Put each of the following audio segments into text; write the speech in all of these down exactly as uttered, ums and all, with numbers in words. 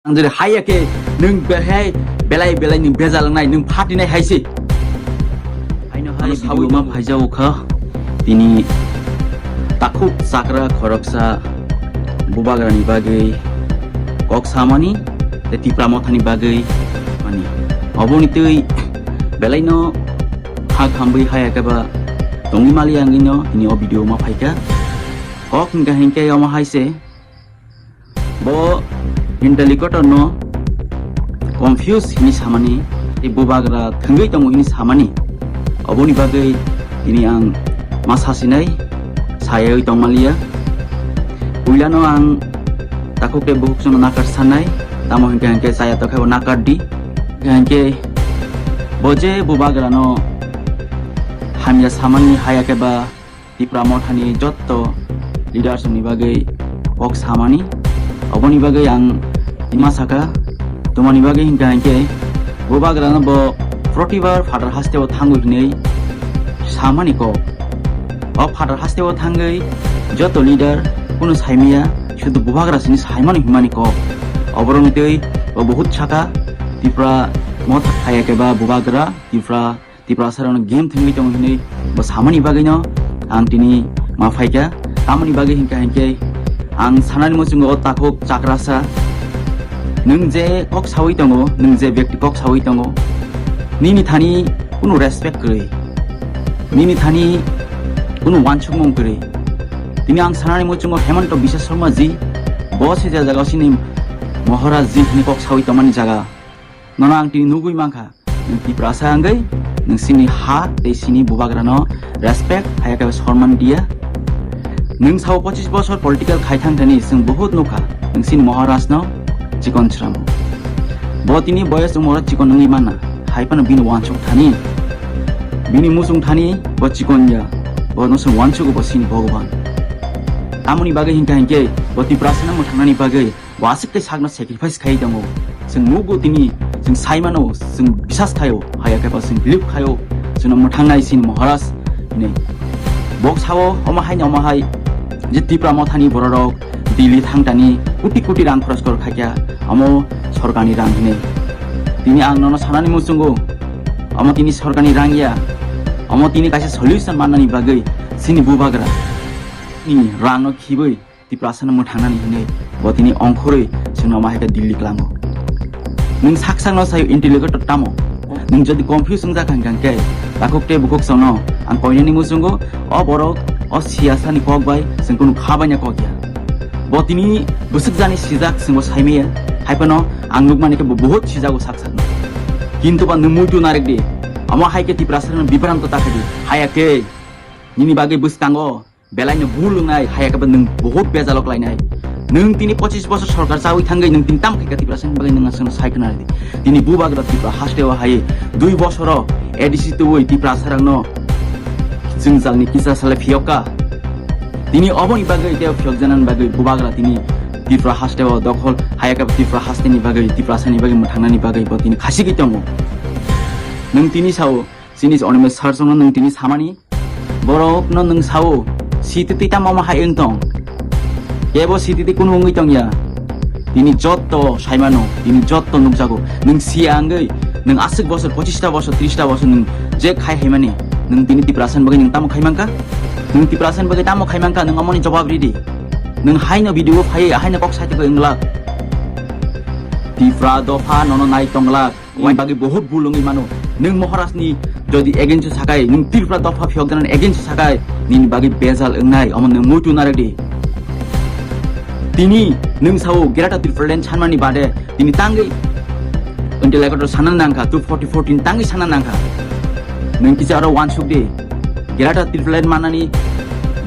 Ang jodi haiya khe nwng belai belai belai nwng bejal wngnai, nwng phatinai hai se. Haino hai ano video ma phaijao kha tini takhuk chakra khoroksa bubagrani bagwi kok samani tei Tipra mothani bagwi mani. Oboni twi belaino ha khambwi haiya khe ba tongwi mali ang ino tini o video ma phaikha. Kok hingka hingke omo hai se. Bo interlocutor no confuse hini samani, tei bubagra thwngwi tongo hini samani. Oboni bagwi tini ang ma sasinai, sayoi tongmaliya. Puilano ang takhuk tei bukhuk sono nakar sanai, tamo hinkhe hinkhe chaya tokhe bo nakar di. Hinkhe bo je bubagra no hamya samani haya khe ba Tipra mothani jotto leaders ni bagwi kok samani. Oboni bagwi ang ima saka, tomani bagwi hinkha hinkhe bubagrano bo protibar phatar hasteo thangwi hinwi samani kok. O phatar hasteo thangwi jotto leader kunu saimaya, sudu bubagra sini saimani himani kok. Oboroni twi bo buhut saka, Tipra motha haya khe ba bubagra, Tipra Tiprasa rokno game thwngwi tongo hinwi bo samani bagwino ang tini ma phaikha. Tamoni bagwi hinkha hinkhe ang sanani muchungo o takhuk chakrasa, nwng je kok sawi tongo, nwng je bekti kok sawi tongo, nini thani kunu respect kwrwi, nini thani kunu wansukmung kwrwi. Tini ang sanani muchungo Hemanta Biswa Sarma ji, bo se je jaga sini Maharaj ji hini kok sawi tongmani jaga. Nono ang tini nugwi mankha, nwng Tiprasa wngwi nwng sini ha tei sini bubagrano respect haya khe sorman diya. Nwng sao pochis bosor political khai thang thani chwng buhut nukha, nwng sini Maharajno chikon sramo. Bo tini boyos umoro chikon wngwi mana, hai phano bini wansuk thani, bini muchung thani bo chikon ya, bono chwng wansugo bo sini Bhagwan. Tamoni bagwi hinkha hinkhe bo Tiprasano mwthangnani bagwi bo aswk tei sakno sacrifice khai tongo. Chwng nugo tini, chwng sai mano, chwng bisas khaio, haya khe ba chwng believe khaio, chwngno mwthangnai sini Maharaj hinwi. Bo sao omo haino omo hai je Tipra mothani bororok Delhi thangtani koti koti rang khoroch kor khaikha, omo sorkarni rang hinwi. Tini ang nono sanani muchungo, omo tini sorkarni rang ya, omo tini kaisa solution mannani bagwi sini bubagra ni rangno khibwi Tiprasano mwthangnani hinwi bo tini ongkhorwi chwngno ma hai khe Delhi klango. Nwng sak sakno sayo interlocutor tamo? Nwng jodi confuse wngjak hwnkha hwnkhe takhuk tei bukhuk chwngno ang koinani muchungo o borok o siyasani kok bai chwng kunu kha baina kok ya. Bo tini bwswk jani sijak chwngbo saimaya, hai phano ang nukmani khe bo buhut sijago sak sakno. Kintu ba nwng muitu narwk di, omo hai khe Tiprasano bibranto ta khaidi, haya khe nini bagwi bwskango belaino bul wngnai, haya khe nwng buhut bejalo klainai. Nwng tini pochis bosor sorkar chawi thangwi nwng tini tam khaikha Tiprasani bagwi nwng aswkno sai khna di. Tini bubagra Tipra hasteo hai dui bosoro A D C tubui Tiprasarokno jwngjalni kisa sale phiyokka. Tini oboni bagwi tei phiyokjanani bagwi bubagra tini Tipra hasteo dokhol haya khe Tipra hasteni bagwi Tiprasani bagwi mwthangnani bagwi bo tini khasigwi tongo. Nwng tini sao Chini Animesh sir songno nwng tini samani, borokno nwng sao, siti twi tamo omo hai wng tong? Kebo siti twi kunu wngwi tongya. Tini jotto saimano, tini jotto nukjago. Nwng siya wngwi, nwng aswk bosor, pochista bosor, trista bosor nwng je khai haimani, nwng tini Tiprasani bagwi nwng tamo khai mankha? Nwng Tiprasani bagwi tamo khai mankha, nwng omoni jobab ridi. Nwng haino video phaiwi, haino kok saitwi wngla. Tipra dopha nono nai tongla. Wani bagwi bohut bul wngwi mano. Nwng Maharajni jodi against o sakai, nwng Tripura dopha phiyok janani against o sakai, nini bagwi bejal wngnai, omo nwng muitu narwk di. Tini nwng sao Greater Tipraland sanmani bade, tini tangwi interlocutor sana nangkha, two forty fourteen tangwi sana nangkha. Nwng kisa aro wansuk di. Greater Tipraland manani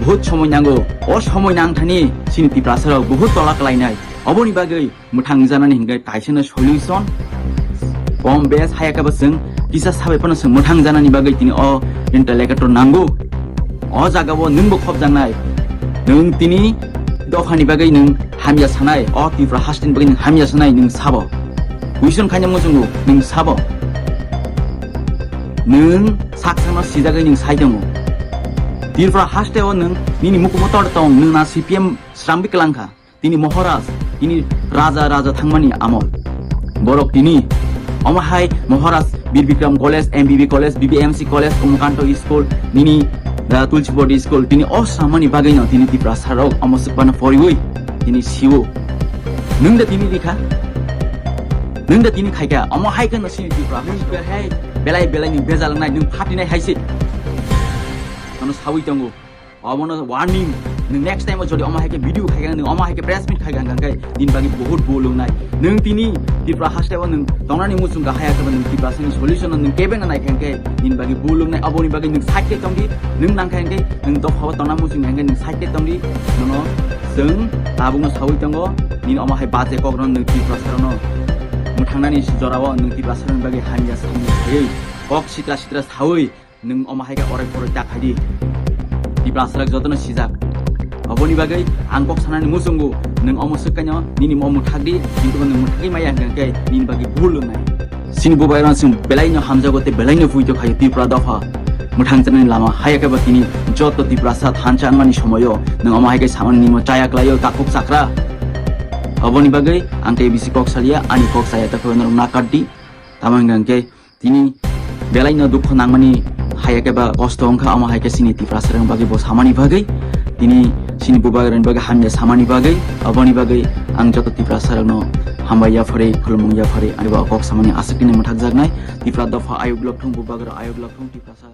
bohut somoi nango. O somoi nangthani chini Tiprasarok bohut tola klainai. Oboni bagwi mwthang janani hinkhe kaisano solution. Kom bes haya khe bo chwng kisa sabai phano chwng mwthang janani bagwi tini o interlocutor nango. O jaga o nwngbo khopjaknai. Nwng tini dophani bagwi nwng hamya sanai, o Tripura hasteni bagwi nwng hamya sanai, nwng sabo. Question khaina muchungo, nwng sabo. Nwng sak sakno sijagwi nwng sai tongo. Tripura hasteo nwng nini mukumo tor tong, nwng na C P M srambi kwlangkha. Tini Maharaj, tini raja raja thangmani amol. Borok tini omo hai Maharaj Bir Bikram College, M B B College, B B M C College, Umakanto School, nini, uh, Tulsi Body School, tini o samani bagwi no tini Tiprasa rok omo swkmano poriwi tini siwo. Nwng da tini rikha, nwng da tini khaikha, omo hai khe no sini Tiprasa. Nwng belai belai ni bejal nai, nwng phatinai hai se. Ano sawi tongo. Omono warning, nwng next time o jodi omo hai khe video khai kha, nwng omo hai khe press meet khai kha, hwnkhe nini bagwi bahut bul wngnai. Nwng tini Tripura haste o nwng tongnani muchung kahaya khe nwng Tiprasani solution o nwng kebeng nai kha, hwnkhe nini bagwi bul wngnai. Aboni bagwi nwng side khe tongdi, nwng nang kha, hwnkhe nwng dopha o tongna muchung kha, hwnkhe nwng side khe tongdi. Nono chwng tabukno sawi tongo, nini omo hai baje kok rwno nwng Tiprasa rwno mwthangnani jora o nwng Tiprasa rwni bagwi hamya samung khaiwi kok sitra sitra sawi. Nwng omo hai khe orai poroi ta khaidi. Tiprasa rok jotono sijak. Aboni bagwi ang kok sanani muchungo, nwng omo swkangno nini omo thakdi, kintu nwng mwthagwi maya hwnkhe nini bagwi bul wngnai. Sini bubagrang chwng belaino hamjago tei belaino puito khaio Tripura dopha mwthang chenani lama haya khe ba tini joto Tiprasa thansa wngmani somoio nwng omo hai khe samani nimo chaya klaio takhuk chakra. Aboni bagwi ang tei bisi kok salia, ani kok chaya ta khe norok nakardi. Tamo hwnkhe Tini belaino dukho nangmani haya khe ba kosto wngkha, omo hai khe chini Tiprasarokni bagwi bo samani bagwi, tini chini bubagrani bagwi hamya samani bagwi, aboni bagwi ang joto Tiprasarokno hambai yapharwi, khulumung yapharwi, ani bo kok samani aswk tini mwthakjaknai. Tipra dopha ayuk lok thung, bubagra ayuk lok thung, Tiprasa.